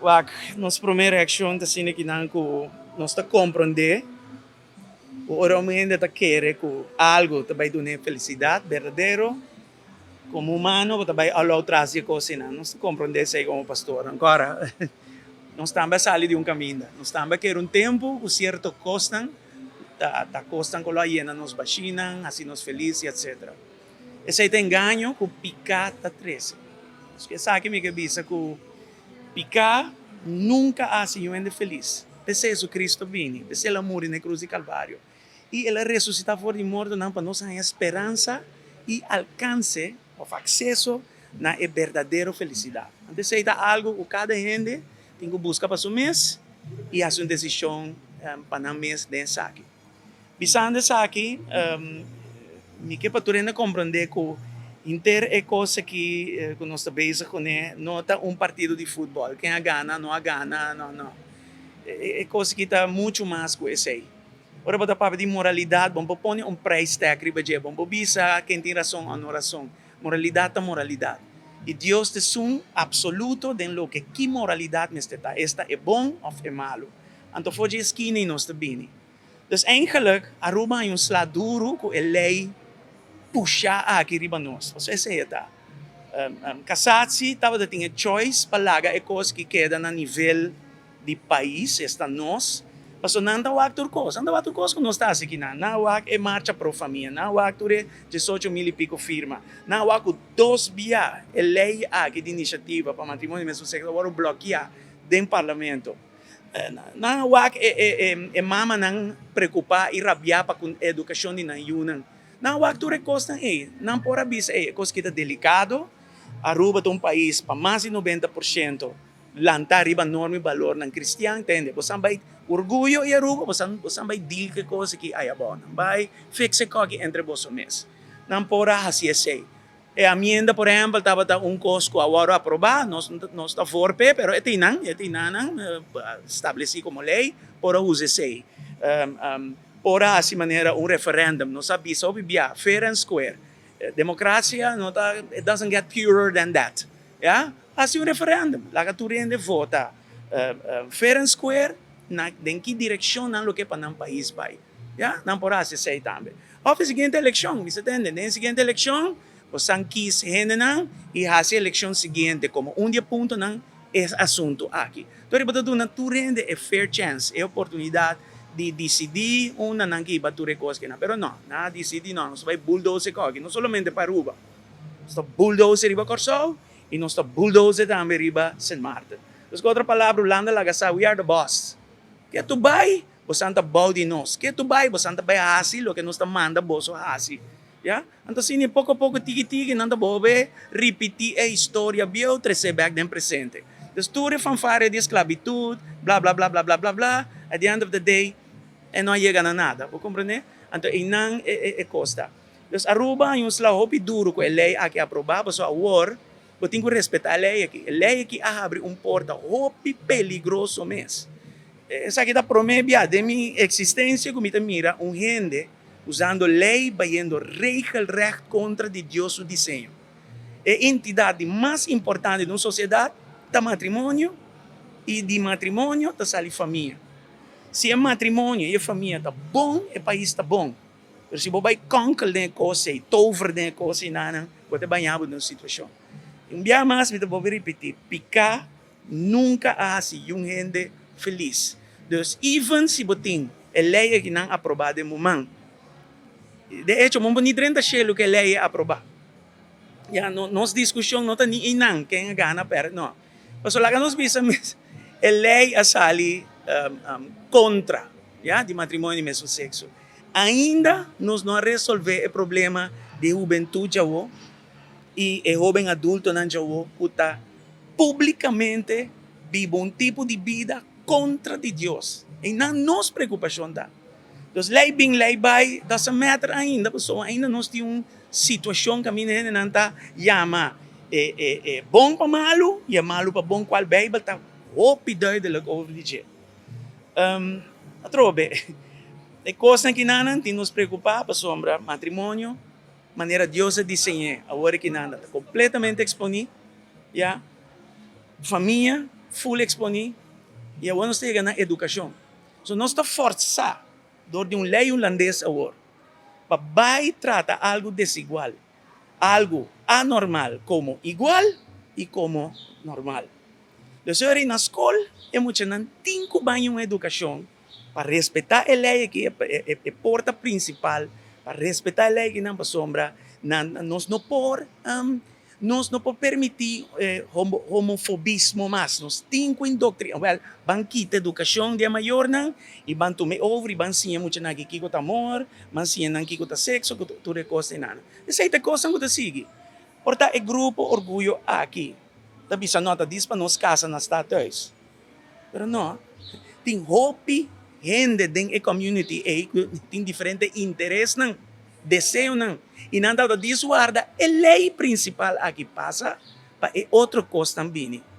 Wak, nos promé reakshon ta asina kinan ku nos ta komprondé ku ora un hende ta kere ku algu ta bai dun'é felisidat berdadero, komo humano bo ta bai alou tras di e kos einan. Nos ta komprondé esei komo pastor. Ankora, nos tambe a sali di un kaminda. Nos tambe a kere un tempu ku sierto kosnan ta kosnan ku lo a yena nos bashinan, hasi nos felis i etsetera. Esei ta engaño ku piká ta trese. Pasobra esaki mi ke bisa ku piká nunka a hasi niun hende felis. P'esei Jesucristo bini, p'esei el a muri na e krus di Kalvario i el a resusitá for di mortonan pa nos haña speransa i alkanse òf akseso na e berdadero felisidat. Anto esei ta algu ku kada hende tin ku buska pa su mes i hasi un desishon pa nan mes den esaki. Bisando esaki, mi ke pa tur hende komprondé ku henter e kos aki ku nos ta bezig kuné no ta un partido di futbòl, ken a gana, no a gana, no, no. E kos aki ta muchu mas ku esei. Ora bo ta papia di moralidat, bo no por pone un price tag riba dje, bo no por bisa ken tin rason òf no rason. Moralidat ta moralidat. I Dios ta esun apsoluto den loke ki moralidat mester ta, esta e bon òf e malu. Anto for dje eskina ei nos ta bini. Dus eigenlijk Aruba haña un sla duru ku e lei pushá aki riba nos. Pasobra esei e ta. Cassatie tabata tin e choice pa laga e kos ki keda na nivel di pais, esta nos, pasobra nan ta wak tur kos. Nan ta wak tur kos ku nos ta hasi aki nan. Nan a wak e marcha pro famia, nan a wak tur e diesocho mil i piko firma, nan a wak ku dos bia e lei aki di inisiativa pa matrimonio di mesun sekso a wòrdu blòkiá den parlamento. Nan a wak e mamanan preokupá i rabiá pa ku edukashon di nan yunan. Nan a wak tur e kosnan ei. Nan por a bisa, ei, e kos aki ta delikado. Aruba ta un pais pa mas di 90% lantá riba norma i balornan kristian. Tende, bosan bai orguyo i Aruba, bosan bosan bai deal ku e kos aki ayabou. Nan bai fix e koki entre boso mes. Nan por a hasi esei. E amienda, por ehempel, tabata un kos ku a wòrdu aprobá, nos nos ta voor p'e, pero e tin nan, e tin nan stablesí komo lei, por a usa esei. Por a hasi manera un referèndum, nos a bisa hopi bia, fair and square. Demokrasia no ta, it doesn't get purer than that, ya. Hasi un referèndum, laga tur hende vota fair and square na den ki direkshon nan lo ke pa nan pais bai. Ya, nan por hasi esei tambe. Òf e siguiente elekshon, mi sa tende, den e siguiente elekshon bosan kis hendenan i hasi e elekshon siguiente komo un di e puntonan e asuntu aki. Tori bo ta duna tur hende e fair chance, e oportunidat di disidí unda nan ke hiba tur e kos kinan. Pero no, nan a disidí no, nos ta bai bulldoze e koki, no solamente pa Aruba, nos ta bulldoze riba Kòrsou i nos ta bulldoze tambe riba Sint Maarten. Dus ku otro palabra Hulanda laga sa, we are the boss. Ke tu bai? Bosan ta bou di nos. Ke tu bai, bosan ta bai hasi loke nos ta manda boso hasi. Ya? Anto asina poko poko, tiki tiki, nan ta bolbe ripití e historia bieu, tres'é bèk den presente. Dus tur e fanfaria di esklabitut, bla bla bla bla bla bla bla, at the end of the day e no a yega na nada. Bo komprendé? Anto einan e kos ta. Dus Aruba haña un sla hopi duru ku e lei aki aprobá, pasobra awor bo tin ku respetá e lei aki. E lei aki a habri un porta hopi peligroso mes. Esaki ta promé bia den mi eksistensia ku mi ta mira un hende usando lei bayendo regelrecht kontra di Dios su diseño. E entidat di mas importante den un sosiedat ta matrimonio i di matrimonio ta sali famia. Si e matrimonio i e famia ta bon, e pais ta bon. Pero si bo bai konkel den e kos ei, tover den e kos einanan, bo ta baña bo den un situashon. I un bia mas mi ta bolbe ripití, piká Nunka a hasi yun hende felis. Dus even si bo tin e lei aki nan aprobá den bo man, de echo bo no por ni drenta shelu ku e lei a aprobá. Ya, no, nos diskushon no ta ni einan ken a gana pèrdè, no. Pasobra laga nos bisa mes, e lei a sali kontra, ya, di matrimonio di mesun sekso. Ainda nos no a resolvé e problema di hubentut djawo i e hóben adultonan djawo ku ta Públikamente biba un tipo di bida kontra di Dios. Einan nos preokupashon ta. Dus lei bin lei bai doesn't matter ainda pasobra ainda nos tin un situashon kaminda hendenan ta yama e e e bon pa malu i e malu pa bon kual Beibel ta hopi duidelik over di dje. Atrobe e kosnan kinanan tin nos preokupá pasobra matrimonio manera Dios a diseñ'é awor e kinan ta kompletamente eksponí. Ya, famia Full eksponé i awor nos yega na edukashon. So nos ta forsá dor di un lei hulandes awor pa bai trata algu desigual, algu anormal komo igual i komo normal. Dus na skol e muchanan tin ku bai un edukashon pa respetá e lei aki, e porta prinsipal, pa respetá e lei akinan, pasombra nos no por permití homofobismo mas. Nos tin ku indoktriná, well, ban kita edukashon di mayornan i ban tuma over i ban siña muchanan kiko ta amor, ban siña nan kiko ta sekso, tur e kosnan. Esei ta kos ku ta sigui. Porta e grupo Orguyo aki ta bisa no ta djis pa nos kasa na stadhuis. Pero no, tin hopi hende den e community ei tin diferente interesnan, deseonan i nan ta djis warda e lei prinsipal aki pasa pa e otro kosnan bini.